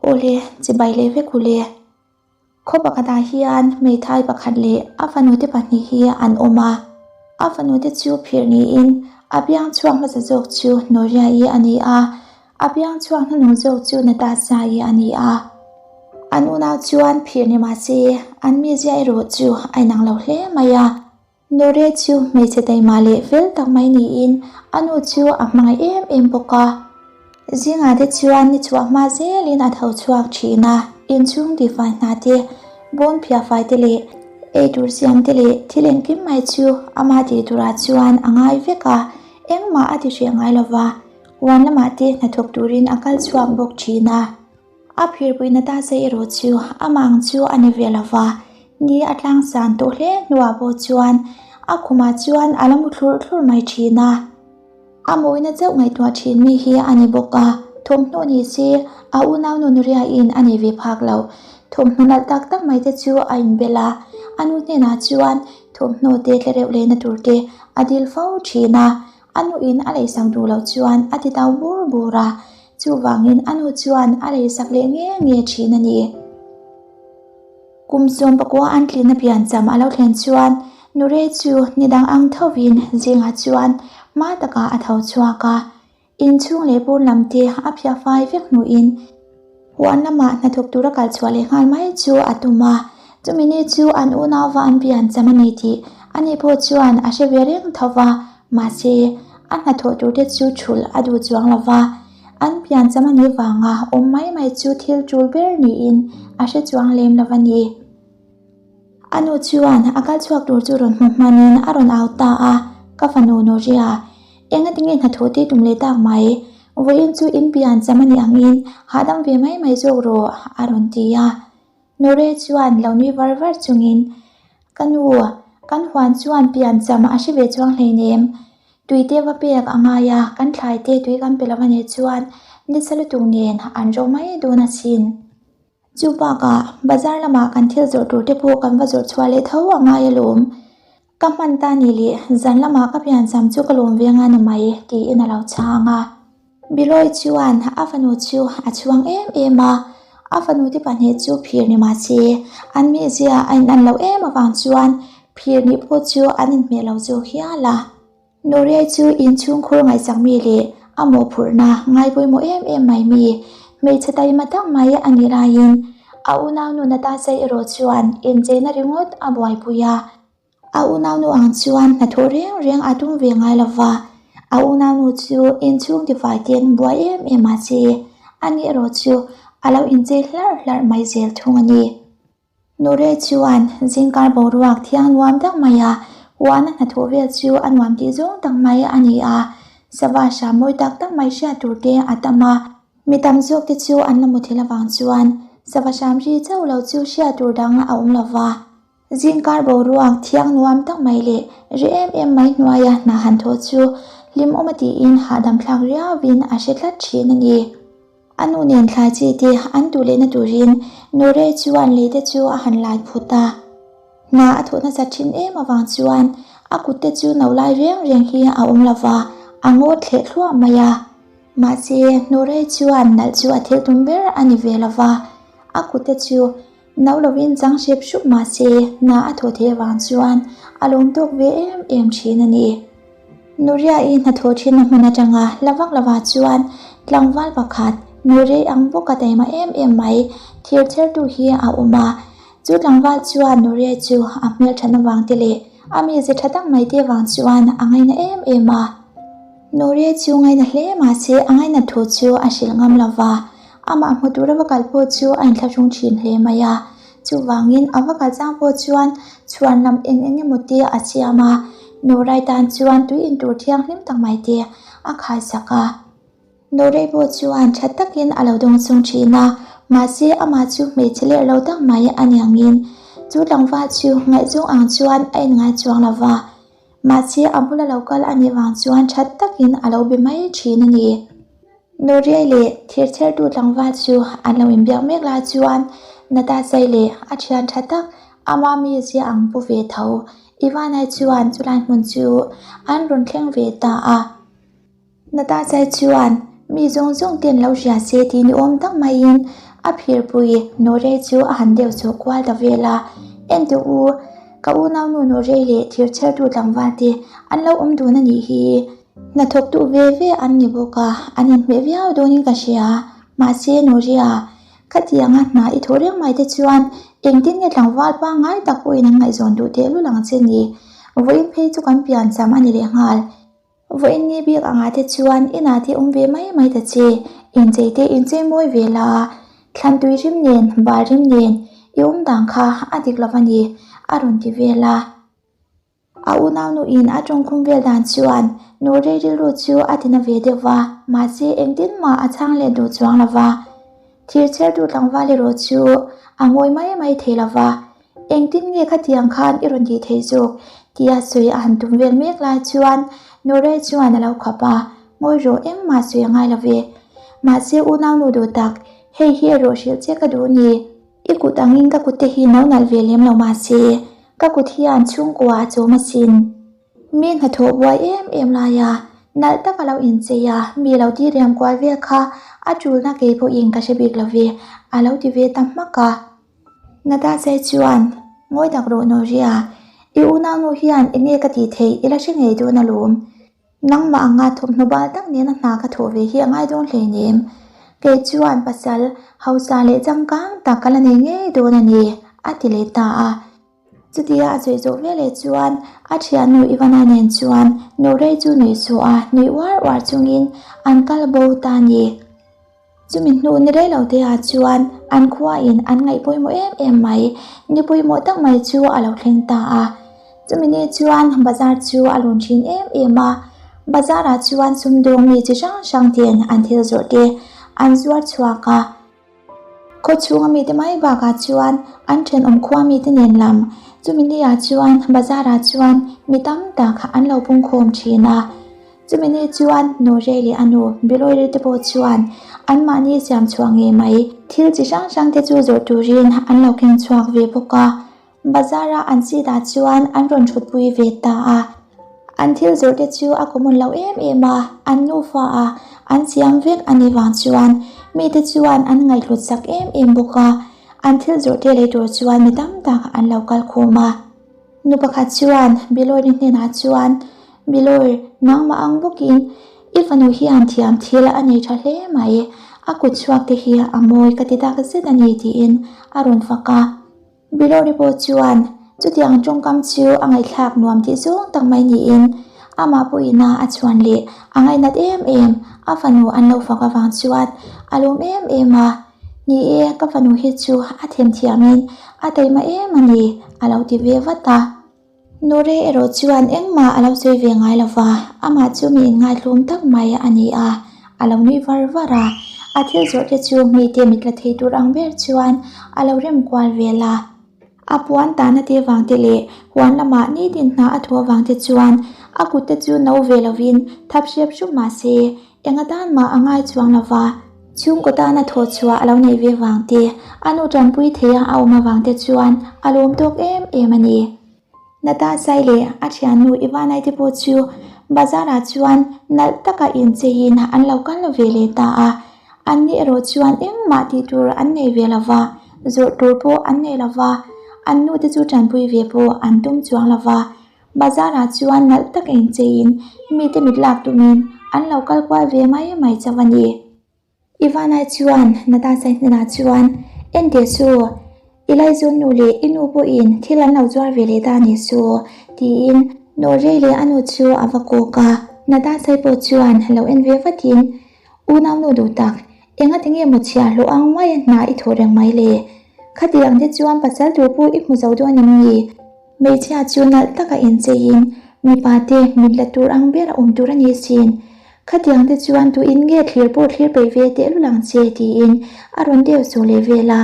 Awle, chibai leh vek u le. Khaw pakhatah hian hmeithai pakhat leh a fanute pahnih hi an awm a. A fanute chu phir niin a biang chhuak hmasa zawk chu Noria-i a ni a, a biang chhuak hnuhnung zawk chu Natasha-i a ni a. An unau chuan phir ni mah se an mizia erawh chu a inang lo hle mai a. Nore chu hmeichhe taima leh fel tak mai niin a nu chu a hmangaih em em bawk a. Zingah te chuan ni chhuah hma zelin a tho chhuak thin a, inchhung tifai hna te, bawm phiah fai te leh eitur siam te leh thil engkim mai chu amah tih turah chuan a ngai vek a, engmah a ti hreh ngai lova, huan lamah te hnathawk turin a kal chhuak bawk thin a. A phirpuina ta se erawh chu amah ang chu a ni ve lo va, ni a tlang san tawh hle hnuah pawh chuan a khumah chuan a la mu thlurh thlurh mai thin a. A mawina chauh ngaihtuah thin mi hi a ni bawk a, thawmhnaw ni se a unau Nunuriain a nei ve phak lo. Thawmhnaw nalh tak tak mai te chu a inbel a, a nu hnenah chuan thawmhnaw te tlereuh lehna tur te a dil fo thin a, A nuin a leisak duh loh chuan a ti tau bur bur a, chuvangin a nu chuan a leisak leh nge nge thin a ni. Kum 19 an tlinna piancham a lo thlen chuan Nure chu ni dang ang thovin zingah chuan hma takah a tho chhuak a, inchhung leh pawn lam te a phiah fai vek hnuin huan lamah hnathawk tura kal chhuah leh nghal mai chu a tum a, chumi ni chu an unauva an piancham a ni tih ani pawh chuan a hre ve reng tho va, mahse a hnathawh tur te chu thulh a duh chuang lo va, an piancham a nih vanga awm mai mai chu thil tul ber niin a hre chuang lem lo a ni. A nu chuan a kal chhuak tur chu rawn hmu hmanin a rawn au ta a, Ka fanu Noria, engatinge hnathawh te tum leh tak mai? Vawiin chu in pian cham a nih angin hahdam ve mai mai zawk rawh, a rawn ti a. Noria chuan lo nui var var chungin, Ka nu, kan huan chuan pian cham a hre ve chuang hleinem. Tui te va pek a ngai a, kan thlai te tui kan pe lo a nih chuan nisa lutuk nen an ro mai dawn asin. Chu bakah bazar lamah kan thil zawrh tur te pawh kan va zawrh chhuah leh tho a ngai alawm. Ka hman ta ni leh zan lamah ka piancham chu ka lawm ve nga ni mai tiin a lo chhang a. Bilawi chuan a fanu chu a chhuang em em a, a fanu te pahnih chu phir ni mah se an mizia a inan loh em avang chuan phir nih pawh chu an inhmeh lo zawk hial a. Nuriai chu inchhungkhur ngaihsak mi leh a mawhphurhna ngai pawimawh em em mai mi, hmeichhe taima tak mai a nih laiin a unaunu Natasha erawh chuan incheina ringawt a buaipui a. A unaunu ang chuan hnathawh reng reng a tum ve ngai lo va, a unaunu chu inchhung tifai ten buai em em mah se, ani erawh chu a lo inchei hlarh hlarh mai zel thung a ni. Nure chuan zingkar boruak thiang nuam tak maia huana hnathawh vel chu a nuam tih zawng tak mai a ni a, sava hram mawi tak tak mai hriat tur te a tam a, mi tam zawk te chu an la mu thil avang chuan sava hram ri chauh lo chu hriat tur dang a awm lo va. Zingkar boruak thiang nuam tak mai leh ri em em mai hnuaia hna han thawh chu hlimawm a tiin hahdam thlak riauin a hre tlat thin a ni. A nu nen thlai chi te an duh lehna turin Nure chuan lei te chu a han lai phut a. Hna a thawh nasa thin em avang chuan a kut te chu no lai reng reng hi a awm lo va, a ngaw thleh thluah mai a. Mahse, Nure chuan nalh chu a thil tum ber a ni ve lo va, a kut te chu no lovin chang hrep hrup mahse hna a thawh theih avang chuan a lawm tawk ve em em thin a ni. Nuria-i hnathawh thinna hmun atanga la vak lovah chuan tlangval pakhat Nurei ang bawka taima em em mai thir chhertu hi a awm a. Chu tlangval chuan Nuria chu a hmelthat avang te leh a mize tha tak mai te vang chuan a ngaina em em a. Nuria chu ngaina hle mahse a ngaina thu chu a hrilh ngam lo va, amah hmu tura va kal pawh chu a inthlahrung thin hle mai a. Chuvangin a va kal chang pawh chuan chhuan lam eng eng emaw te a siam a, Norai tan chuan tui in tur thianghlim tak mai te a khaisak a. Norai pawh chuan tha takin a lo dawng chung thin a, mahse amah chu hmeichhe lerh lo tak mai a niangin chu tlangval chu ngaihzawng ang chuan a inngai chuang lo va, mahse a bula lo kal a nih vang chuan tha takin a lo be mai thin a ni. Nuriai leh thirchhertu tlangval chu an lo inbiak mek lai chuan Natasai leh a thian tha tak ama mizia ang pu ve tho Ivanai chuan chulai hmun chu an rawn thleng ve ta a. Natasai chuan mi zawng zawng ten lo hria se tih ni awm tak maiin A phirpui Norei chu a han deuh chawh kual ta vel a, Enteh u, ka unaunu Norei leh thirchhertu tlangval te an lo awm dun a nih hi. Hnathawktu ve ve an ni bawk a, an inhmeh viau dawnin ka hria. Mahse Noria, khatianga hna i thawh reng mai te chuan engtin nge tlangval pangngai tak pawhin an ngaihzawn duh tehlul ang che ni? Vawiin phei chu kan piancham a ni lehnghal. Vawiin ni bik angah te chuan inah te awm ve mai mai ta che, inchei te inchei mawi ve la, thlantui rim nen, bal rim nen i awm dan kha a dik lo a ni, a rawn ti vel a. A unaunuin a tawngkhum vel dan chuan Nurei rilru chu a tina ve deuh va, mahse engtin mah a chhang let duh chuang lo va. Thirchhertu tlangval erawh chu a ngawi mai mai thei lo va, Engtin nge khatiang khan i rawn tih theih zawk? tia sawi a han tum vel mek lai chuan Nurei chuan a lo khap a, Ngawi rawh engmah sawi a ngai lo ve. Mahse unaunu duh tak, hei hi erawh hrilh che ka duh ni. I kut angin ka kut te hi no nalh ve lem lo mahse, ka kut hian chhungkua a chawm asin. Mi hnathawh buai em em laia nalh taka lo inchei a, mi lo ti riam kual vel kha a tulna kei pawhin ka hre bik lo ve, a lo ti ve ta hmak a. Natasha chuan, Ngawi tak rawh Noria, i unaunu hian enge ka tih theih i la hre ngei dawn alawm. Nangmah anga thawmhnaw bal tak nena hna ka thawh ve hi a ngai dawn hleinem. Kei chuan pasal hausa leh changkang tak ka la nei ngei dawn a ni, a ti leh ta a. Chutia a sawi zawh veleh chuan a thiannu Ivana nen chuan Norei chu nuih suh a, nuih uar uar chungin an kal bo ta a ni. Chumi hnu ni rei lo te ah chuan an khuain an ngaih pawimawh em em mai, ni pawimawh tak mai chu a lo thleng ta a. Chumi ni chuan bazar chu a lun thin em em a, bazar ah chuan sumdawng mi chi hrang hrang ten an thil zawrh te an zuar chhuak a. Khaw chhunga mite mai bakah chuan an thenawm khua mite nen lam chumi ni ah chuan bazar ah chuan mi tam tak an lo pungkhawm thin a. Chumi ni chuan Norei leh a nu Biloire te pawh chuan anmahni siam chhuah ngei mai thil chi hrang hrang te chu zawrh turin an lo keng chhuak ve bawk a. Bazar a an seat ah chuan an rawn thutpui ve ta a. An thil zawrh te chu a common lo em em a, an nufa a an siam vek a nih vang chuan mite chuan an ngaihhlut sak em em bawk a. An thil zawrh te lei tur chuan mi tam tak an lo kal khawm a. Nu pakhat chuan Bilawri hnenah chuan, Bilawr, nangmah ang bawkin i fanu hian thiam thil a nei tha hle mai, a kut chhuak te hi a mawi ka ti tak zet a ni tiin a rawn fak a. Bilawri pawh chuan chutiang tawngkam chu a ngaihthlak nuam tih zawng tak mai niin amah pawhin a chhuan leh a ngainat em em a fanu an lo fak avang chuan a lawm em em a. Ni e, ka fanu hi chu a themthiamin a taima em a ni, a lo ti ve vat a. Nure erawh chuan engmah a lo sawi ve ngai lo va, amah chu mi inngaitlawm tak mai a ni a, a lo nui var var a. A thil zawrh te chu mite mit la thei tur ang ber chuan a lo rem kual vel a. A puan tahna te vang te leh huan lamah nitin hna a thu avang te chuan a kut te chu no ve lovin thap hrep hrup mah se, Enga tan mah a ngai chuang lo va, chhungkaw tana thawh chhuah a lo neih ve vang te, a nu tanpui theia a awm avang te chuan a lawm tawk em em a ni. Natasai leh a thiannu Ivanai te pawh chu bazar ah chuan nalh taka incheiin an lo kal ve leh ta a, anni erawh chuan engmah tih tur an nei ve lo va, zawrh tur pawh an nei lo va, an nu te chu tanpui ve pawh an tum chuang lo va. Bazar ah chuan nalh tak incheiin mite mit lak tumin an lo kal kual ve mai mai chauh a ni. Ivanai chuan Natasha hnenah chuan, Enteh chu, i laizawn nu leh i nu pawhin thil an lo zuar ve leh ta a nih chu, tiin Norei leh a nu chu a va kawk a. Natasha pawh chuan lo en ve vatin, Unau nu duh tak, enga tinge maw chhiahhlawh ang mai a hna i thawh reng mai le? Khati ang te chuan pasal tur pawh i hmu zo dawn em ni? Hmeichhia chu nalh taka incheiin mipa te mit la tur ang ber a awm tur a ni sin. Khatiang te chuan tuin nge thlir pawh thlir peih ve teh lul ang che tiin a rawn deuh saw leh vel a.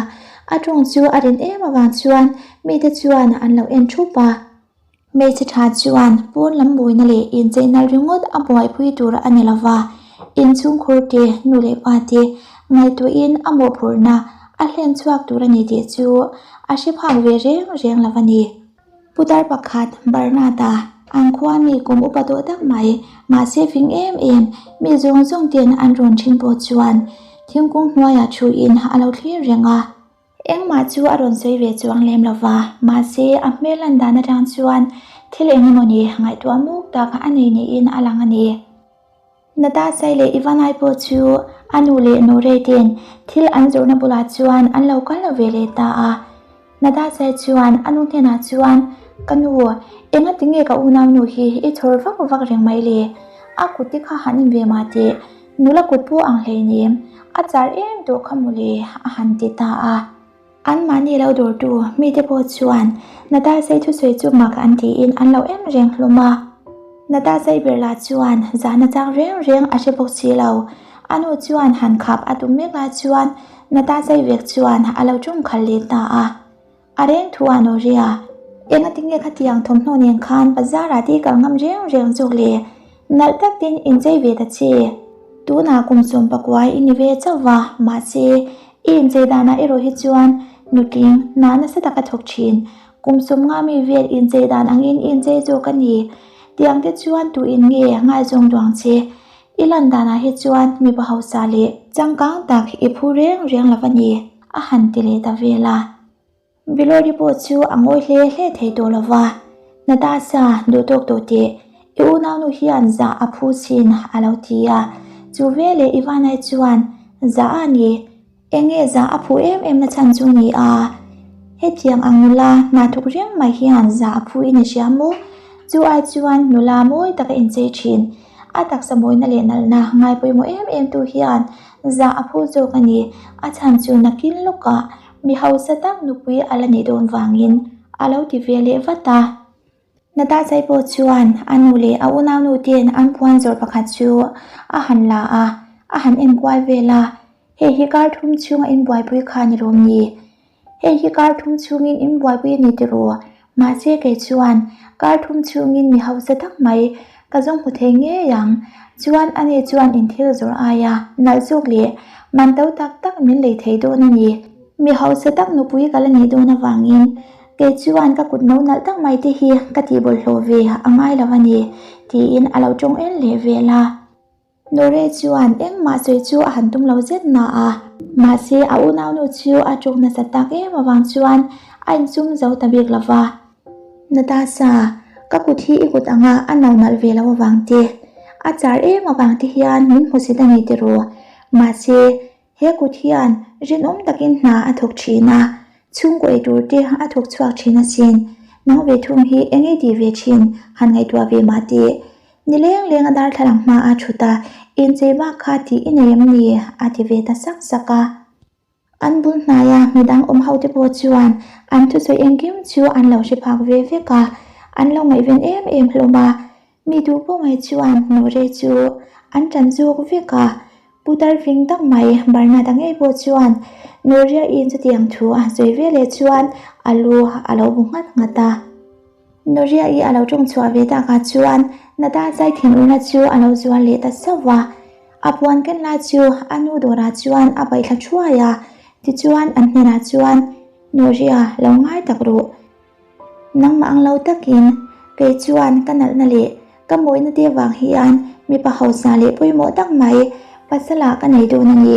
A tawng chu a rin em avang chuan mite chuan an lo en thup a. Hmeichhe tha chuan pawn lam buaina leh inchei nalh ringawt a buaipui tur a ni lova, inchhungkhur te, nu leh pa te ngaihtuahin a mawhphurhna a hlen chhuak tur a ni tih chu a hre phak ve reng reng lo a ni. Putar pakhat Bernard-a an khua mi kum upa tawh tak mai, mahse fing em em, mi zawng zawng ten an rawn thin pawh chuan. thingkung hnuaiah thuin a lo thlir reng a. Engmah chu a rawn sawi ve chuang lem lo va, mahse a hmel lan dan atang chuan thil eng emawni ngaihtuah muk tak a nei niin a lang a ni. Natasai leh Ivanai pawh chu a nu leh Norei ten thil an zawrhna bulah chuan an lo kal lo ve leh ta a. Natasai chuan a nu hnenah chuan, Ka nu, engati nge ka unaunu hi i chhawr vak vak reng mai le? A kut te kha han en ve mah teh, nula kut pawh ang hleinem, a char em tawh kha mawle, a han ti ta a. Anmahni lo dawrtu mite pawh chuan Natasai thusawi chu mak an tiin an lo em reng hlawm a. Natasai ber lah chuan zahna chak reng reng a hre bawk si lo. A nu chuan han khap a tum mek lai chuan Natasai vek chuan a lo ṭawng khalh leh ta a. A reng thu a Noria, engati nge khatiang thawmhnaw nen khan bazar ah te kal ngam reng reng zawk le? Nalh tak tin inchei ve ta che. Tunah kum 19 i ni ve chauh va, mahse, i inchei danah erawh hi chuan nutling hna nasa taka thawk thin. Kum 50 mi vel inchei dan angin i inchei zawk a ni. Tiang te chuan tuin nge ngaizawng duang che? I lan danah hi chuan mipa hausa leh changkang tak i phu reng reng lo a ni, a han ti leh ta vel a. Bilori pawh chu a ngawi hle hle thei tawh lo va, Natasha, duh tawk tawh teh, i unaunu hian zah a phu chin, a lo ti a. Chu veleh Ivanai chuan, Zah a ni, eng nge zah a phu em em na chhan chu ni a? Hetiang ang nula hna thawk reng mai hian zah a phu in i hria maw? Chu ai chuan nula mawi taka inchei thin, a taksa mawina leh nalhna ngai pawimawh em em tu hian zah a phu zawk a ni, a chhan chu nakin lawkah Mi hausa tak nupui a la nih dawn vangin a lo ti ve leh vat a. Natasai pawh chuan a nu leh a unaunu ten an puan zawrh pakhat chu a han la a, a han en kual vel a, Hei hi kar thum chhunga in buaipui kha ni lawm ni? Hei hi kar thum chhungin in buaipui a ni tiraw? Mahse kei chuan kar thum chhungin mi hausa tak mai ka zawng hmu thei ngei ang. Chuan ani chuan in thil zawrh aia nalh zawk leh man to tak tak min lei thei dawn a ni. Mi hausa tak nupui ka la nih dawn avangin kei chuan ka kut no nalh tak mai te hi ka tih bawlhhlawh ve a ngai lo a ni, tiin a lo tawng en leh vel a. Nore chuan engmah sawi chu a han tum lo zet na a, mahse a unaunu chu a ṭawk nasa tak em avang chuan a insum zo ta bik lo va. Natasha, ka kut hi i kut anga a no nalh ve lo avang te, a char em avang te hian min hmusit a ni tiraw? Mahse, He kut hian rinawm takin hna a thawk thin a, chhungkaw ei tur te a thawk chhuak thin asin. Nang ve thung hi eng ei tih ve thin han ngaihtuah ve mah tih. Ni leng leng a darthlalang hma a thut a, inchei bak kha tih i nei em ni? a ti ve ta sak sak a. An bul hnaia midang awm ho te pawh chuan an thusawi engkim chu an lo hre phak ve vek a, an lo ngaihven em em hlawm a. Mi duh pawh mai chuan Nure chu an ṭan zawk vek a, Putar fing tak mai Barnard-a ngei pawh chuan Noria-in chutiang thu a sawi ve leh chuan a lu a lo bu nghat nghat a. Noria-i a lo ṭawng chhuah ve takah chuan Nata zai thinurna chu a lo zual leh ta sauh va, a puan ken lai chu a nu dawrah chuan a paih thla thuai a, tichuan an hnenah chuan, Noria, lo ngai tak rawh. Nangmah ang lo takin kei chuan ka nalhna leh ka mawina te vang hian mipa hausa leh pawimawh tak mai pasala ka nei dawn a ni.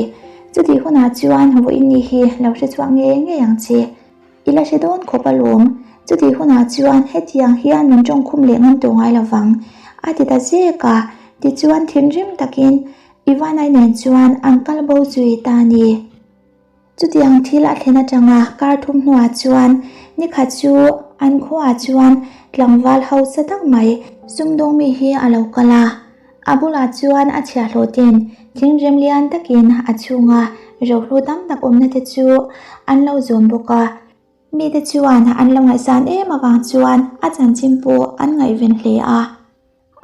Chutih hunah chuan vawiinni hi lo hre chhuak ngei ngei ang che. I la hre dawn khawp alawm. Chutih hunah chuan hetiang hian min tawngkhum leh ngam tawh ngai lovang, a ti ta zek a. Tichuan thinrim takin Ivanai nen chuan an kal bo zui ta a ni. Chutiang thil a thlen atanga kar thum hnuah chuan nikhat chu an khuaah chuan tlangval hausa tak mai sumdawng mi hi a lo kal a. A bulah chuan a chhiahhlawh ten thingrem lian takin a chhunga rohlu tam tak awmna te chu an lo zawm bawk a. Mite chuan an lo ngaihsan em avang chuan a chanchin pawh an ngaihven hle a.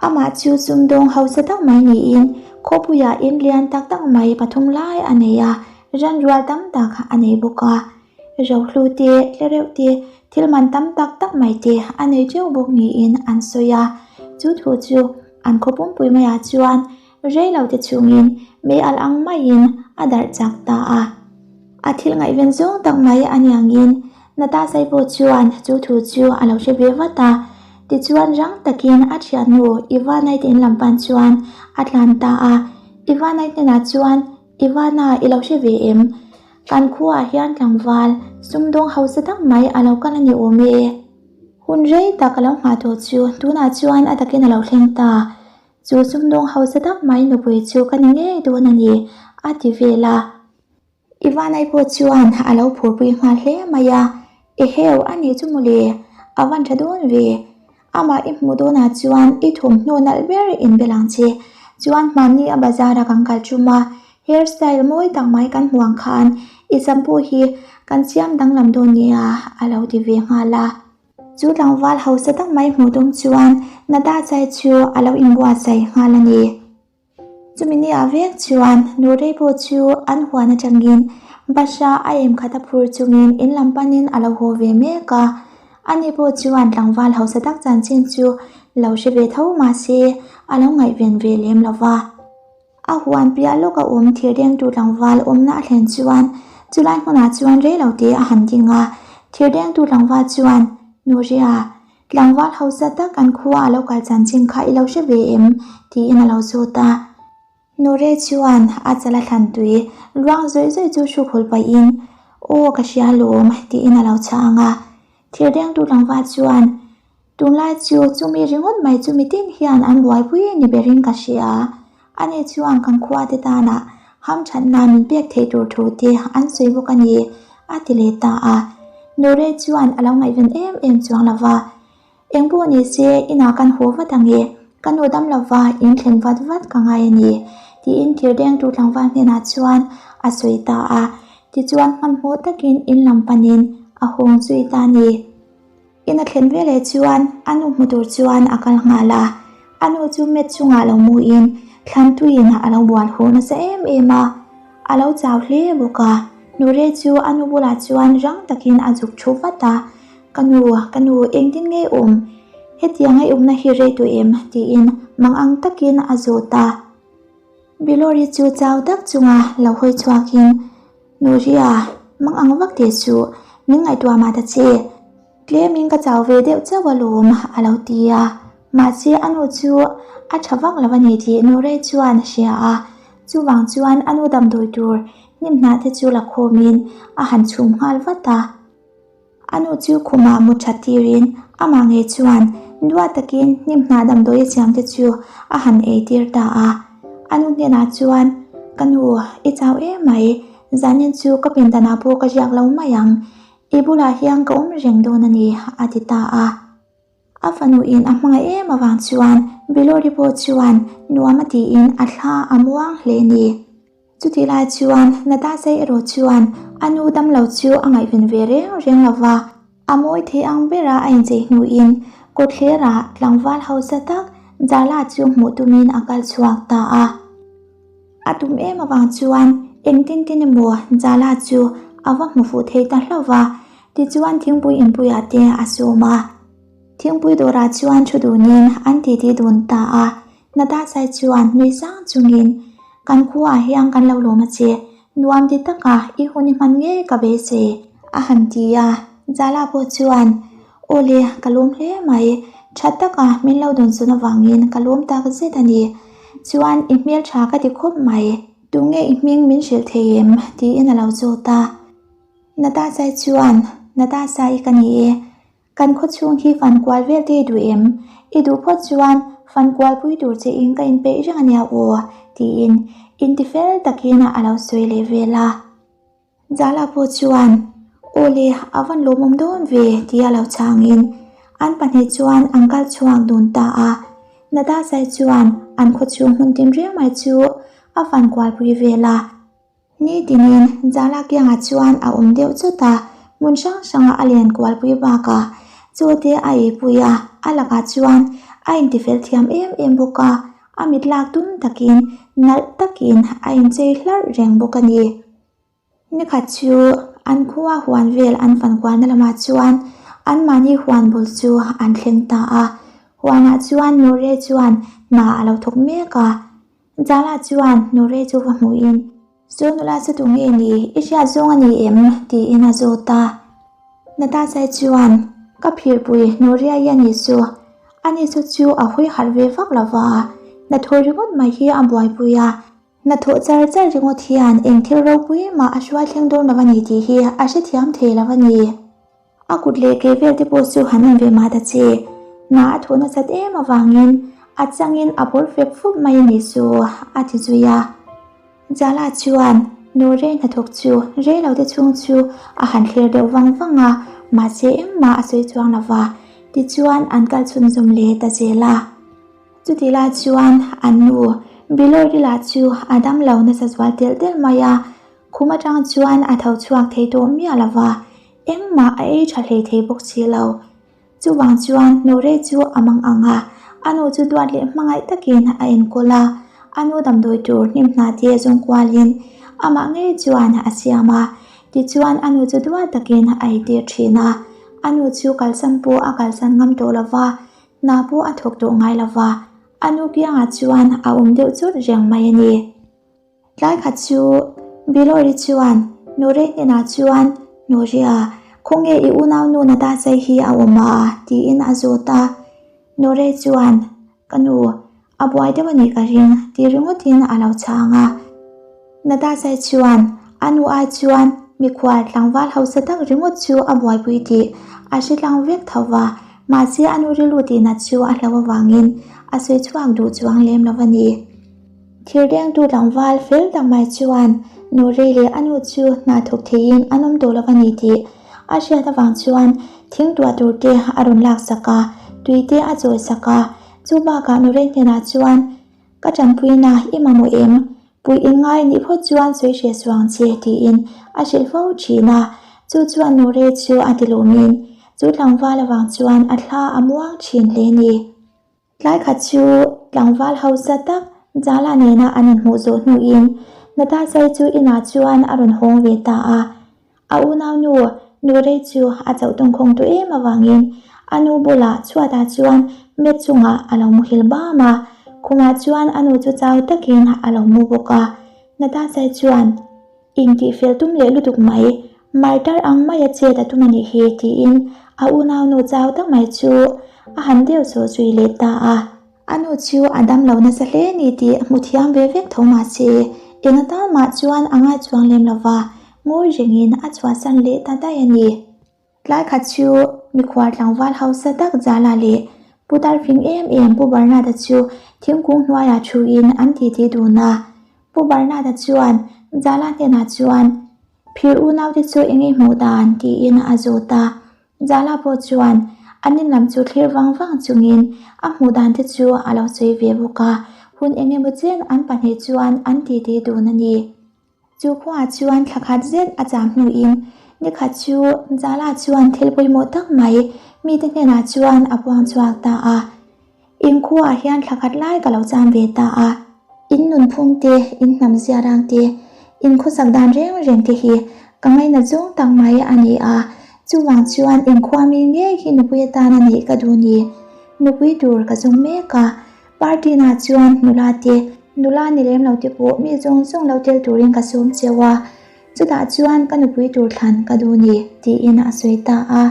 Amah chu sumdawng hausa tak mai niin khawpuiah in lian tak tak mai pathum lai a nei a, ranrual tam tak a nei bawk a. Rohlu te, tlereuh te, thil man tam tak tak mai te a nei teuh bawk niin an sawi a. Chu thu chu an khaw pumpui maiah chuan rei lo te chungin mei alh ang maiin a darh chak ta a. A thil ngaihven zawng tak mai a niangin Natasai pawh chuan chu thu chu a lo hre ve vat a. Tichuan rang takin a thiannu Ivanai te in lam pan chuan a tlan ta a. Ivanai hnenah chuan. Ivana, i lo hre ve em? Kan khuaah hian tlangval sumdawng hausa tak mai a lo kal a ni awm e. Hun rei tak a lo nghah tawh chu tunah chuan a takin a lo thleng ta. Chu sumdawng hausa tak mai nupui chu ka ni ngei dawn a ni, a ti vel a. Ivanai pawh chuan a lo phurpui nghal hle mai a, Eheu, a nih chu mawle, a van tha dawn ve. Amah i hmuh dawnah chuan i thawmhnaw nalh ber in bel ang che. Chuan hmanni a bazar a kan kal tum a, hair style mawi tak mai kan hmuh ang khan i sam pawh hi kan siam danglam dawn nia, a lo ti ve nghal a. Chu tlangval hausa tak mai hmuh tum chuan Nadachai chu a lo inbuatsaih nghal a ni. Chumi ni ah vek chuan Nurei pawh chu an huan atangin Basha a em khat a phur chungin in lam panin a lo haw ve mek a. Ani pawh chuan tlangval hausa tak chanchin chu lo hre ve tho mahse a lo ngaihven ve lem lo va. A huan piah lawk a awm thirdengtu tlangval awmna a thlen chuan chulai hmunah chuan rei lo te a han ding a. Thirdengtu tlangval chuan, Nuria, Tlangval hausa tak kan khua a lo kal chanchin kha i lo hre ve em? tiin a lo zawt a. Nure chuan a chala thlan tui luang zawih zawih chu hruk hul pahin, Aw ka hria lawm, tiin a lo chhang a. Thirdengtu tlangval chuan, Tunlai chu chumi ringawt mai chu mitin hian an buaipui ni berin ka hria. Ani chuan kan khua te tanah hamthatna min pek theih tur thu te an sawi bawk a ni, a ti leh ta a. Nure chuan a lo ngaihven em em chuang lo va. Eng pawh ni se inah kan haw vat ang e, ka nu dam lo va in thlen vat vat ka ngai a ni, tiin thirdengtu tlangval hnenah chuan a sawi ta a. Tichuan hmanhmawh takin in lam panin a hawng zui ta a ni. In a thlen veleh chuan a nu hmu tur chuan a kal nghal a, a nu chu mat chungah lo muin thlan tuiin a lo bual huh nasa em em a, a lo chau hle bawk a. Nure chu a nu bulah chuan rang takin a zuk thu vat a, Ka nu, ka nu, engtin nge i awm? Hetianga i awmna hi rei tawh em? tiin mang ang takin a zawt a. Bilori chu chau tak chunga lo hawi chhuakin, Nuria, mang ang vak teh suh, min ngaihtuah mah ta che. Tlemin ka chau ve deuh chauh alawm, a lo ti a. Mahse a nu chu a tha vak lo a ni tih Nurei chuan a hria a. Chuvang chuan a nu damdawi tur hnim hnah te chu la khawmin a han chhum nghal vat a. A nu chu khumah mut that tirin amah ngei chuan duat takin hnim hnah damdawi a siam te chu a han ei tir ta a. A nu hnenah chuan, Ka nu, i chau em mai, zanin chu ka pindanah pawh ka riak lo mai ang, i bulah hian ka awm reng dawn a ni, a ti ta a. A fanu in a hmangaih em avang chuan Bilori pawh chuan nuam a tiin a thla a muang hle ni. Chutih lai chuan Natasha erawh chuan a nu damlo chu a ngaihven ve reng reng lo va, a mawi thei ang bera a inchei hnuin kawtthlerah tlangval hausa tak Jala chu hmuh tumin a kal chhuak ta a. A tum em avang chuan engtin tin emaw Jala chu a va hmu fuh thei ta hlauh va, tichuan thingpui inpuiah te a sawm a. Thingpui dawrah chuan thu dunin an titi dun ta a, Natasha chuan nui sang chungin, Kan khuaah hian kan lo lawm a che, nuam ti taka i hun i hman ngei ka beisei, a han ti a. Jala pawh chuan, Aw le, ka lawm hle mai, tha taka min lo dawn sawn avangin ka lawm tak zet a ni. Chuan i hmel tha ka ti khawp mai, tunge i hming min hrilh thei em? tiin a lo zawt a. Natasha chuan, Natasha i ka ni e, Kan khaw chhung hi fan kual vel te i duh em? I duh phawt chuan fan kual pui tur che in ka inpeih reng a nia aw, tiin intifel takin a lo sawi leh vel a. Zala pawh chuan, Aw le, a van lawmawm dawn ve, tia lo chhangin an pahnih chuan an kal chhuak dun ta a. Natasai chuan an khaw chhung hmun tin reng mai chu a fan kual pui vel a. Nitinin Zala kiangah chuan a awm deuh chawt a, hmun hrang hranga a len kualpui bakah chaw te a eipui a, a lakah chuan a intifel thiam em em bawk a, a mit lak tum takin nalh takin a inchei hlarh reng bawk a ni. Nikhat chu an khua huan vel an fan kualna lamah chuan anmahni huan bul chu an thleng ta a, huanah chuan Nure chuan hna a lo thawk mek a. Zala chuan Nure chu va hmuhin, Chu nula chu tu nge ni? I hriat zawng a ni em? tiin a zawt a. Natasai chuan, Ka phirpui Nuria i a ni chu. Ani chu chu a hawi harh ve vak lo va, hnathawh ringawt mai hi a buaipui a. Hnathawh char char ringawt hian eng thil ropui mah a hruai thleng dawn lo a ni tih hi a hrethiam thei lo a ni. A kut leh ke vel te pawh chu han en ve mah ta che. Hna a thawh nasat em avangin a changin a bawr fep fup mai a nih chu a ti zui a. Jala chuan Nure hnathawk chu rei lo te chhung chu a han thlir deuh vang vang a, mahse engmah a sawi chuang lo va, tichuan an kal chhunzawm leh ta zel a. Chutih lai chuan an nu Bilawri lah chu a dam lo nasa zual telh telh mai a, khum atang chuan a tho chhuak thei tawh miah lo va, engmah a ei tha hlei thei bawk si lo. Chuvang chuan Nure chu a mang ang a, a nu chu duat leh hmangaih takin a enkawl a, a nu damdawi tur hnim hna te zawng kualin amah ngei chuan a siam a, tichuan a nu chu duat takin a eitir thin a, a nu chu kalsan pawh a kalsan ngam tawh lo va, hna pawh a thawk tawh ngai lo va, a nu kiangah chuan a awm deuh chut reng mai a ni. Tlai khat chu Bilawri chuan Nure hnenah chuan, Nuria, khawnge i unaunu Natasai hi a awm a? tiin a zawt a. Nure chuan, Ka nu, a buai deuh a nih ka ring, ti ringawtin a lo chhang a. Natasai chuan a nu ai chuan mikhual tlangval hausa tak ringawt chu a buaipui tih a hre tlang vek tho va, mahse a nu rilru tihnat chu a hlo avangin a sawi chhuak duh chuang lem lo a ni. Thirdengtu tlangval fel tak mai chuan Nurei leh a nu chu hna thawk theiin an awm tawh lo a ni tih a hriat avang chuan thing tuah tur te a rawn lak sak a, tui te a chawi sak a. Chu bakah Nurei hnenah chuan, Ka tanpuina i mamawh em? Pui in ngai nih phawt chuan sawi hre suang che tiin a hrilh fo thin a. Chu chuan Nurei chu a ti lawmin chu tlangval avang chuan a thla a muang thin hle ni. Tlai khat chu tlangval hausa tak Jala nena an inhmuh zawh hnuin Natasai chu inah chuan a rawn hawng ve ta a. A unaunu Nurei chu a chauh tawngkhawng tawh em avangin a nu bulah chhuatah chuan mat chungah a lo muhil bam a, khumah chuan a nu chu chau takin a lo mu bawk a. Natasai chuan. Intihfel tum leh lutuk mai, martar ang maia chet a tum a nih hi tiin a unaunu chau tak mai chu a han deuh saw zui leh ta a. A nu chu a dam lo nasa hle ni tih hmu thiam ve vek tho mah se, eng atan mah chuan a ngai chuang lem lo va, ngawi rengin a chhuahsan leh ta daih a ni. Tlai khat chu mikhual tlangval hausa tak Jala leh Pu Darfing em em Pu Bernard-a chu thingkung hnuaiah thuin an titi dun a. Pu Bernard-a chuan Jala hnenah chuan, Phir unaute chu eng i hmuh dan? tiin a zawt a. Jala pawh chuan an in lam chu thlir vang vang chungin a hmuh dan te chu a lo sawi ve bawk a. Hun eng emaw chen an pahnih chuan an titi dun a ni. Chu khuaah chuan thla khat zet a cham hnuin nikhat chu Jala chuan thil pawimawh tak mai mite hnenah chuan a puang chhuak ta a. In khuaah hian thla khat lai ka lo cham ve ta a. In nunphung te, in hnam ziarang te, in khawsak dan reng reng te hi ka ngainat zawng tak mai a ni a. Chuvang chuan in khua mi ngei hi nupui atan a nih ka duh ni. Nupui tur ka zawng mek a. Party na chuan nula te, nula ni lem lo te pawh mi zawng zawng lo tel turin ka sawm cheu a, chutah chuan ka nupui tur thlan ka duh ni, tiin a sawi ta a.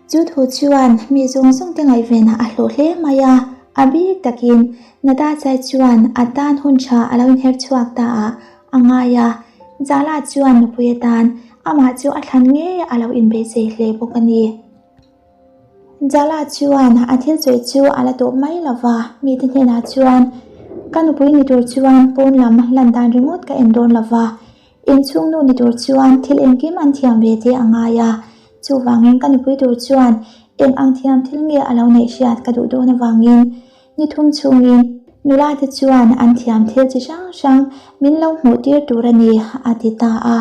Chu thu chuan mi zawng zawng te ngaihven a hlawh hle mai a, a bik takin Natachai chuan a tan hun tha a lo inher chhuak ta a, a ngai a. Jala chuan nupui atan amah chu a thlan ngei a lo inbeisei hle bawk a ni. Jala chuan a thil sawi chu a la tawp mai lo va, mite hnenah chuan, Ka nupui ni tur chuan pawn lam lan dan ringawt ka en dawn lo va, inchhung nu ni tur chuan thil engkim an thiam ve te a ngai a, chuvangin ka nupui tur chuan eng ang thiam thil nge a lo neih hriat ka duh dawn avangin ni thum chhungin nula te chuan an thiam thil chi hrang hrang min lo hmuh tir tur a ni, a ti ta a.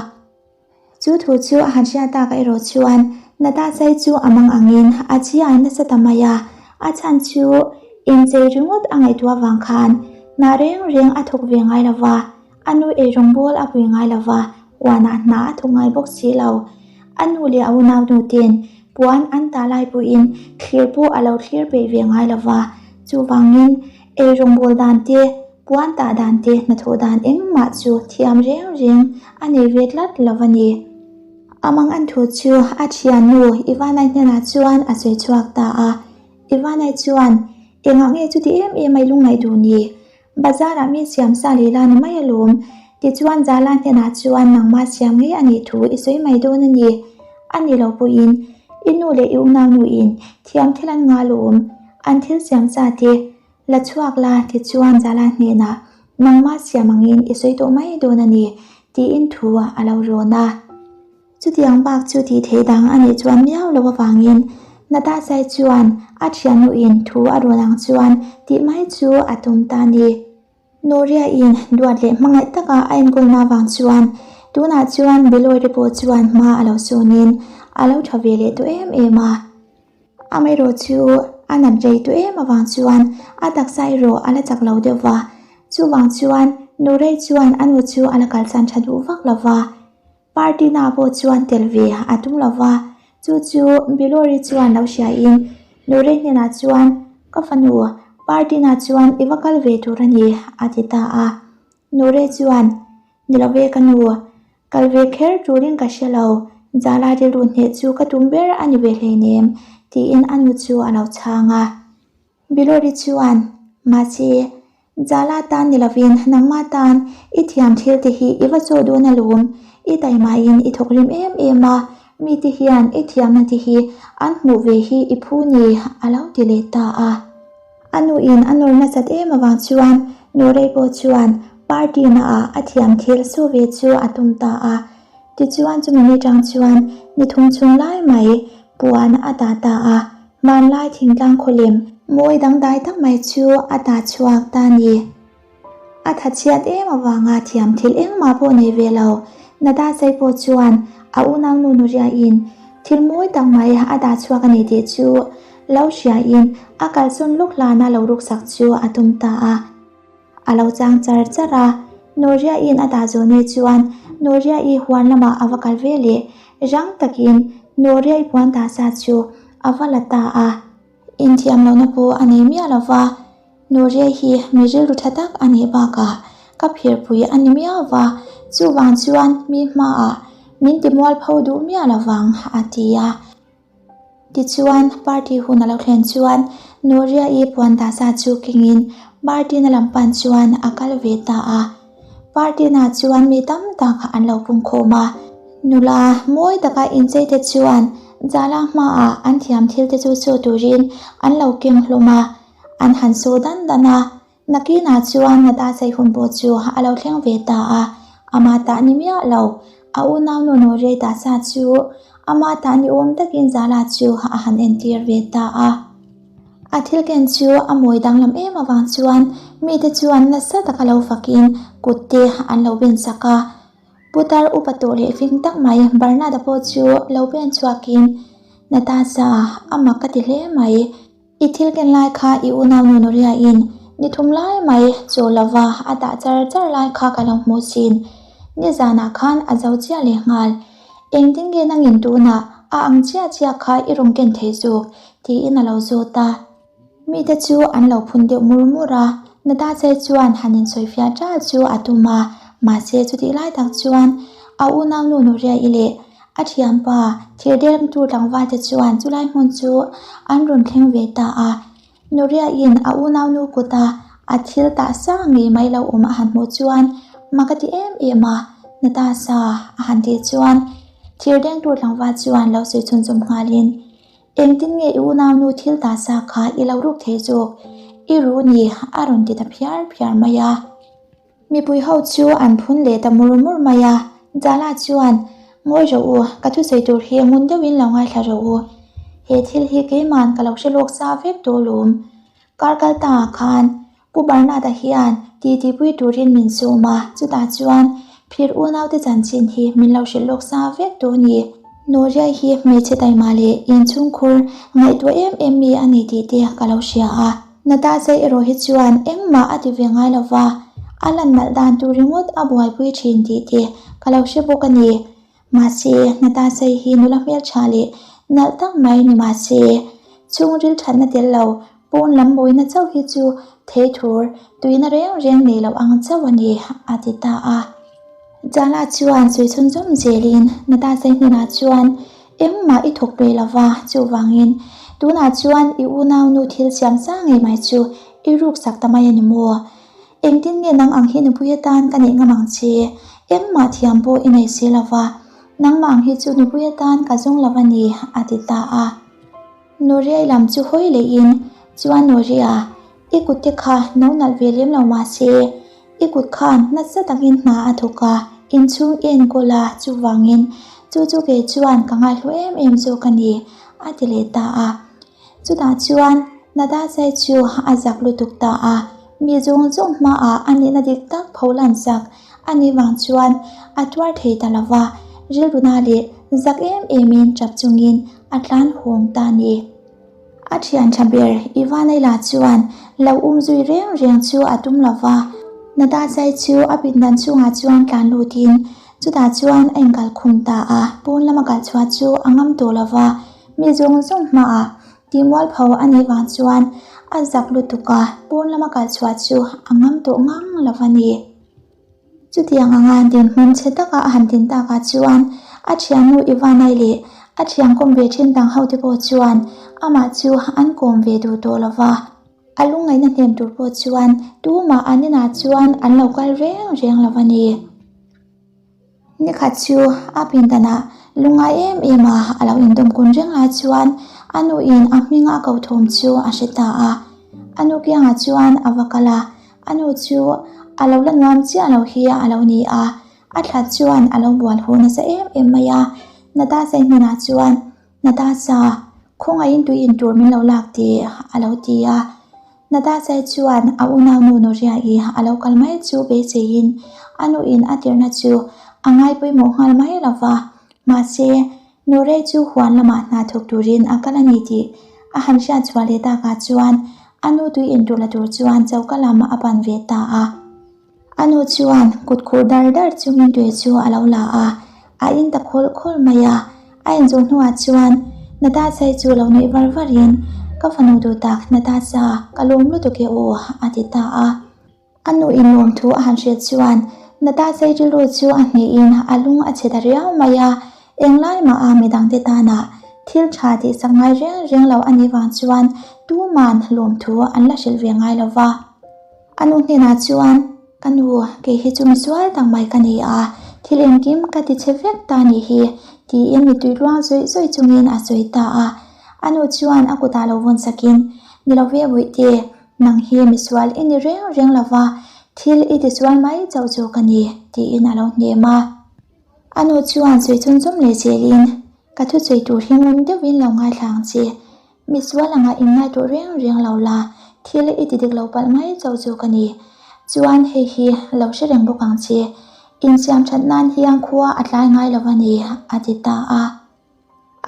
Chu thu chu a han hriat tak erawh chuan Natasai chu a mang angin a chiai nasa ta mai a, a chhan chu inchei ringawt a ngaihtuah vang khan hna reng reng a thawk ve ngai lo va, a nu eirawng bawl a pui ngai lo va, huanah hna a thawk ngai bawk si lo. A nu leh a unau nute'n puan an tah lai pawhin thlir pawh a lo thlir peih ve ngai lo va, chuvangin eirawng bawl dan te, Puan tah dan te hnathawh dan engmah chu thiam reng reng a nei ve tlat lo a ni. A mang an thu chu a thiannu Ivanai hnenah chuan a sawi chhuak ta a. Ivanai chuan, Engah nge chuti em em a i lungngaih duh ni? Bazarah mi siam sa leh la ni mai alawm. Tichuan Zala hnenah chuan nangmah siam ngei a nih thu i sawi mai dawn a ni. A ni lo pawhin i nu leh i unaunuin thiam thil an ngah alawm. An thil siam sa te la chhuak la tichuan Zala hnenah nangmah siam angin i sawi tawh mai dawn a ni tiin thu a lo rawn a. Chutiang bak chu tih theih dang a nih chuan miau lo avangin Natasai chuan a thiannuin thu a rawn ang chuan tih mai chu a tum ta a ni. Noria-in duat leh hmangaih taka a enkawlna avang chuan tunah chuan Beloy-te pawh chuan hma a lo sawnin a lo tha ve leh tawh em em a. Amaherawh chu a nat rei tawh em avang chuan a taksa erawh a la chak lo deuh va, chuvang chuan Norei chuan a nu chu a la kalsan tha duh vak lo va. Party na pawh chuan tel ve a tum lo va, chu chu Bilori chuan lo hriain Nurei hnenah chuan, Ka fanu, party na chuan i va kal ve tur a ni, a ti ta a. Nurei chuan, Ni lo ve ka nu, kal ve kher turin ka hre lo, Zala rilru hneh chu ka tum ber a ni ve hleinem, tiin a nu chu a lo chhang a. Bilori chuan, Mahse, Zala tan ni lovin nangmah tan i thiam thil te hi i va chaw dawn alawm, i taimahin i thawk rim em em a, mite hian i thiamna te hi an hmuh ve hi i phu ni, a lo ti leh ta a. A nuin a nawr nasat em avang chuan Norei pawh chuan party naah a thiam thil saw ve chu a tum ta a. Tichuan chumi ni tang chuan ni thum chhung lai mai puan a ta ta a, hmanlai thingtlang khawlem mawi dangdai tak mai chu a ta chhuak ta a ni. A tha chhiat em avanga thiam thil engmah pawh nei ve lo, Natasai pawh chuan a unaunu Nuriain thil mawi tak mai a dah chhuak a ni tih chu lo hriain a kalsawn lawk hlana lo ruksak chu a tum ta a. A lo chang char char a, Noria-in a dah zawh ni chuan Noria-i huan lamah a va kal ve leh rang takin Noria-i puan dah sa chu a va la ta a. Inthiam lohna pawh a nei miah lo va, Noria hi mi rilru tha tak a nih bakah ka phirpui a ni miau va, chuvang chuan mi hmaah min ti mualpho duh miah lo vang, a ti a. Tichuan, party hun a lo thlen chuan Noria-i puan dahsa chu kengin Martin-a lam pan chuan a kal ve ta a. Party-na chuan mi tam tak an lo pungkhawm a. Nula mawi taka inchei te chuan Zala hmaah an thiam thil te chu saw turin an lo keng hlawm a, an han saw dan dan a. Nakinah chuan Nata chei hun pawh chu a lo thleng ve ta a, ama tah ni miah lo, a unaunu Norei tah sa chu ama tah ni awm takin Zala chu a han entir ve ta a. A thil ken chu a mawi danglam em avang chuan mite chuan nasa taka lo fakin kut te an lo ben sak a. Putar upa tawh leh fing tak mai Bernard-a pawh chu lo pen chhuakin, Natasha, a mak ka ti hle mai. I thil ken lai kha i unaunu Nuriain ni thum lai mai chaw lova a dah char char lai kha ka lo hmu sin. Nizanah khan a zo chiah leh nghal. Engtin nge nangin tunah a ang chiah chiah kha i rawn ken thei zawk? tiin a lo zawt a. Mite chu an lo phun deuh mur mur a, Natache chuan han insawifiah ṭal chu a tum a, mahse chutih lai tak chuan a unaunu Nuria'i leh A thianpa, thirdermtu tlangvalte chuan chulai hmun chu an rawn thleng ve ta a. Nuriain a unaunu kuta a thil tah sang ngei mai lo awm a han hmuh chuan mak a ti em em a, Natasha a han tih chuan thirdengtu tlangval chuan lo sawi chhunzawm nghalin, Engtin nge i unaunu thil tah sa kha i lo ruk thei zawk? I ru ni a rawn ti ta phiar phiar mai a. Mipui ho chu an phun leh ta mur mur mai a, Jala chuan, Ngawi rawh u, ka thusawi tur hi ngun deuhin lo ngaithla rawh u. He thil hi keiman ka lo hre lawk sa vek tawh lawm. Kar kal ta ah khan Pu Bernard-a hian titipui turin min sawm a, chutah chuan phir unaute chanchin hi min lo hrilh lawk sa vek tawh a ni. Noria hi hmeichhe taima leh inchhungkhur ngaihtuah em em mi a ni tih te ka lo hria a. Natasha erawh hi chuan engmah a ti ve ngai lo va, a lan nalh dan tur ringawt a buaipui thin tih te ka lo hre bawk a ni. Mahse, Natasha hi nula hmeltha leh nalh tak mai ni mahse, chhungril thatna tel lo, pawn lam mawina chauh hi chu theithur tuina reng reng nei lo ang chauh a ni, a ti ta a. Jala chuan sawi chhunzawm zelin Natasha hnenah chuan, Engmah i thawk ve lo va, chuvangin tunah chuan i unaunu thil siam sa ngei mai chu i ruksak ta mai a ni maw? Engtin nge nang ang hi nupui atan ka neih ngam ang che? Engmah thiam pawh i nei si lo va, nangmah ang hi chu nupui atan ka zawng lo a ni, a ti ta a. Nuriai lam chu hawi lehin, Chuan Nuria, i kut te kha no nalh ve lem lo mah se, i kut khan nasa takin hna a thawk a, inchhung i enkawl a, chuvangin chu chu kei chuan ka ngaihlu em em zawk a ni, a ti leh ta a. Chutah chuan Nadasai chu a zak lutuk ta a, mi zawng zawng hmaah a nihna dik tak pho lan chak a nih vang chuan a tuar thei ta lo va, rilruna leh zak em emin tap chungin a tlan hawng ta a ni. A thian tha ber Ivanela chuan lo um zui reng reng chu a tum lo va, Nadasai chu a pindan chungah chuan tlan lutin chutah chuan a inkal khum ta a, pawn lama kal chhuah chu a ngam tawh lo va. Mi zawng zawng hmaah tihmualpho a nih vang chuan a zak lutuk a, pawn lama kal chhuah chu a ngam tawh ngang lo a ni. Chutiang anga dinhmun chhe taka a han din takah chuan a thiannu Ivanai leh a thian kawm ve thin dang hote pawh chuan amah chu an kawm ve duh tawh lo va. A lungngaihna hnem tur pawh chuan tumah an inah chuan an lo kal reng reng lo a ni. Nikhat chu a pindanah lungngai em em a a lo indawm kun reng lai chuan a nuin a hminga a ko thawm chu a hre ta a. A nu kiangah chuan a va kal a, a nu chu a lo la nuam chiah lo hi a lo ni a, a thla chuan a lo bual huh nasa em em mai a. Natasha hnenah chuan, Natasha, khawngaihin tui in tur min lo lak teh a lo ti a. Natasha chuan a unaunu Noria'i a lo kal mai chu beiseiin a nuin a tirhna chu a ngai pawimawh nghal mai lo va. Mahse, Norei chu huan lamah hna thawk turin a kal a ni tih a han hriat chhuah leh takah chuan a nu tui intur la tur chuan choka lam a pan ve ta a. A nu chuan kut khur dar dar chungin tui chu a lo la a, a in ta khawlh khawlh mai a. A inzawh hnuah chuan Natasha-i chu lo nuih var varin, Ka fanu duh tak Natasha, ka lawm lutuk e aw, a ti ta a. A nu in lawmthu a han hrilh chuan Natasha-i rilru chu a hnehin a lung a chhe ta riau mai a. Englai mah a midangte tana thil tha tihsak ngai reng reng lo a nih vang chuan tuman lawmthu an la hrilh ve ngai lo va. A nu hnenah chuan, Ka nu, kei hi chu misual tak mai ka ni a, thil engkim ka ti chhe vek ta nih hi, tiin mittui luang zawih zawih chungin a sawi ta a. A nu chuan a kutah lo vawn sakin, Ni lo ve Bawihte, nang hi misual i ni reng reng lo va, thil i tisual mai chauh chu ka ni, tiin a lo hnem a. A nu chuan sawi chhunzawm leh zelin, Ka thusawi tur hi ngun deuhin lo ngaithla ang che. Misual anga inngai tawh reng reng lo la, thil i ti dik lo palh mai chauh chu ka ni. Chuan hei hi lo hre reng bawk ang che, insiam that nan hian khua a tlai ngai lo a ni, a ti ta a.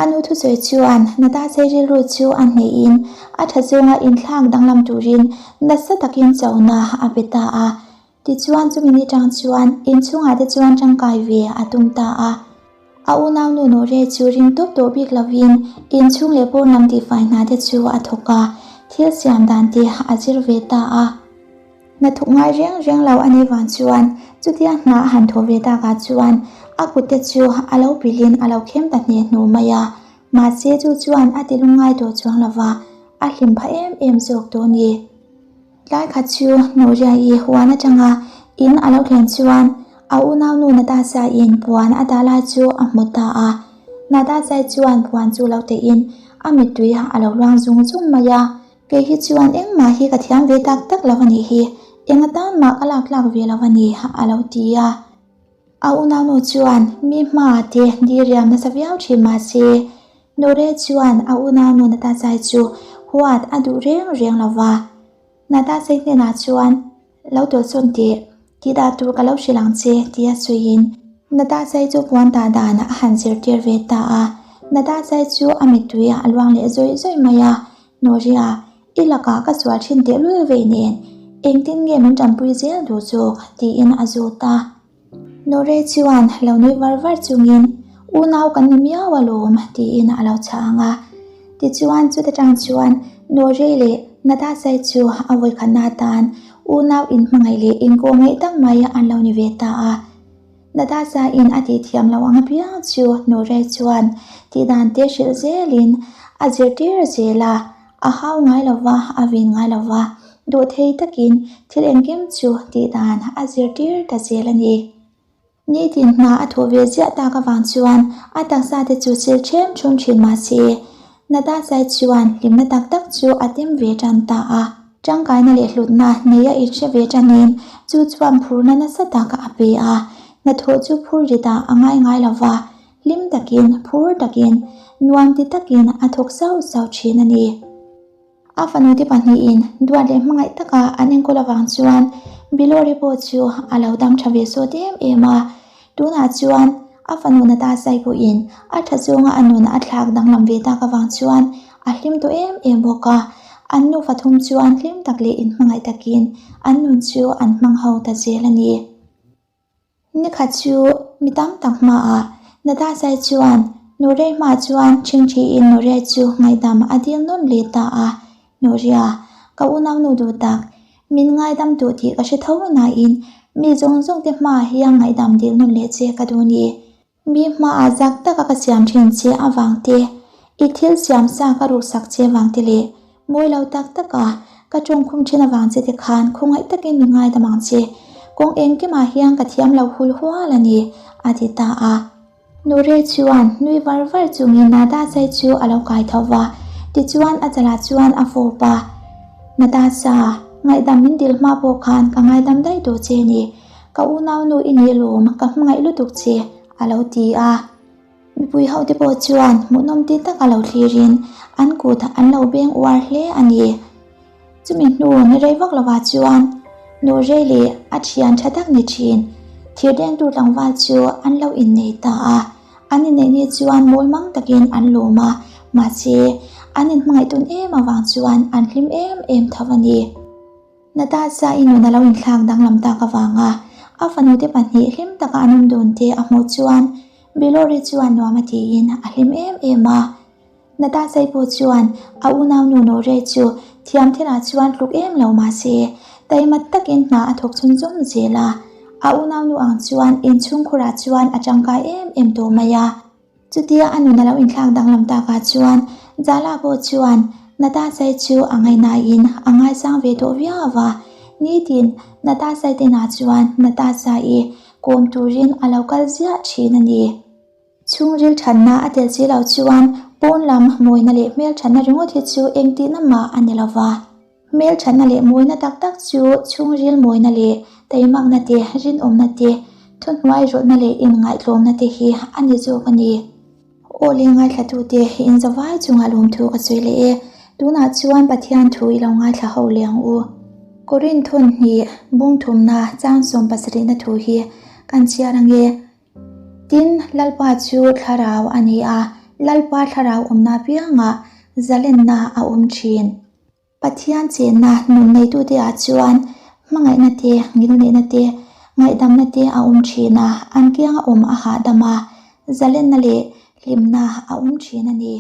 A nu thusawi chuan Natasha-i rilru chu a hnehin a tha zawnga inthlak danglam turin nasa takin chona a pe ta a. Tichuan chumi ni tang chuan inchhungah te chuan tangkai ve a tum ta a. A unaunu Nore chu ring tawp tawh bik lovin inchhung leh pawn lam tihfai hna te chu a thawk a, thil siam dan te a zir ve ta a. Hnathawk ngai reng reng lo a nih vang chuan chutia hna a han thawh ve takah chuan a kut te chu a lo pilhin a lo khem ta hne hnu mai a. Mahse chu chuan a ti lungngai tawh chuang lova, a hlim phah em em zawk tawh a ni. Tlai khat chu Nuria'i huan atanga in a lo thlen chuan a unaunu Natasha-in puan a dah lai chu a hmu ta a. Natasha-i chuan puan chu lo teihin a mittui a lo luang zung zung mai a. Kei hi chuan engmah hi ka thiam ve tak tak lo a nih hi, eng atan mah ka lak tlak ve lo a ni, a lo ti a. A unaunu chuan mi hma te diriam nasa viau thin mahse, Nure chuan a unaunu Natasai chu huat a duh reng reng lo va. Natasai hnenah chuan, Lo tawlhsawn teh, tih dah tur ka lo hrilh ang che, tia sawiin Natasai chu puan tah dan a han zirtir ve ta a. Natasai chu a mittui a luang leh zawih zawih mai a, Nuria, i lakah ka sual thin tehlul vei nen, engtin nge min tanpui zel duh zawk? tiin a zawt a. Nore chuan lo nui var var chungin, Unau kan ni miau alawm, tiin a lo chhang a. Tichuan chuta tang chuan Nore leh Natasai chu a vawikhatna atan unau inhmangaih leh inkawhngeih tak mai an lo ni ve ta a. Natasha-in a tih thiam loh ang apiang chu Nure chuan tihdan te hrilh zelin a zirtir zel a, a hau ngai lo va, a vin ngai lo va. Dawhthei takin thil engkim chu tih dan a zirtir ta zel a ni. Nitin hna a thawh ve ziah tak avang chuan a taksa te chu sil ṭhem ṭhum ṭhin mah se, Natasai chuan hlimna tak tak chu a tem ve ṭan ta a. Ṭangkaina leh hlutna nei a inhre ve ṭanin chu chuan phurna nasa tak a pe a, hnathawh chu phur ritah a ngai ngai lo va, hlim takin, phur takin, nuam ti takin a thawk sauh sauh ṭhin a ni. A fanute pahnihin duat leh hmangaih taka an enkawl avang chuan Bilori pawh chu a lo dam tha ve sawt em em a. Tunah chuan a fanu Natasai pawhin a tha zawnga a nun a thlak danglam ve tak avang chuan a hlim tawh em em bawk a. An nufa thum chuan hlim tak leh inhmangaih takin an nun chu an hmang ho ta zel a ni. Nikhat chu mi tam tak hmaah Natasai chuan Nurei hmaah chuan ṭhingṭhiin Nurei chu ngaihdam a dil nawn leh ta a. Nuria, ka unaunu duh tak, min ngaidam duh tih ka hre tho nain mi zawng zawng te hmaah hian ngaihdam dil nawn leh che ka duh ni. Mi hmaah zak taka ka siam thin che avang te, i thil siam sa ka ruksak che vang te leh mawi lo tak taka ka tawngkhum thin avang che te khan khawngaih takin mi ngaidam ang che. Kawng engkimah hian ka thiam lo hul hual a ni, a ti ta a. Nure chuan nui var var chungin Natasai chu a lo kai tho va, tichuan a chalah chuan a fawp a. Natasa, ngaihdam min dil hma pawh khan ka ngaidam daih tawh che ni. Ka unaunu i nih lawm, ka hmangaih lutuk che, a lo ti a. Mipui hote pawh chuan hmuhnawm ti taka lo thlirin an kut an lo beng uar hle a ni. Chumi hnu ni rei vak lovah chuan Nurei leh a thian tha tak ni thin thirdengtu tlangval chu an lo innei ta a. An inneih ni chuan mawl mang takin an lawm a, mahse an inhmangaih tawn em avang chuan an hlim em em tho a ni. Natasha i nun a lo inthlak danglam tak avanga a fanute pahnih hlim taka an awm dun te a hmuh chuan Bilori chuan nuam a tiin a hlim em em a. Natasha-i pawh chuan a unaunu Nore chu thiam thilah chuan tluk em lo mah se taima takin hna a thawk chhunzawm zel a. A unaunu ang chuan inchhungkhurah chuan a tangkai em em tawh mai a. Chutia a nun a lo inthlak danglam takah chuan Zala pawh chuan Natasai chu a ngaihnain a ngaisang ve tawh viau a, nitin Natasai te inah chuan Natasai kawm turin a lo kal ziah thin a ni. Chhungril thatna a tel si lo chuan pawn lam mawina leh hmelthatna ringawt hi chu engtihna mah a ni lo va. Hmelthatna leh mawina tak tak chu chhungril mawina leh taimakna te, rinawmna te, thuhnuai rawlhna leh inngaihtlawmna te hi a ni zawk a ni. Aw le ngaithlatute, inzavai chungah lawmthu ka sawi leh e. Tunah chuan Pathian thu i lo ngaithla ho leh ang u. Korinthun hnih bungthumna chang 70na thu hi kan chhiar ange. Tin, Lalpa chu thlarau a ni a, Lalpa thlarau awmna apiangah zalenna a awm thin. Pathian chenna nun neitute ah chuan hmangaihna te, ngilneihna te, ngaihdamna te a awm thin a, an kianga awm a hahdam a, zalenna leh hlimna a awm thin a ni.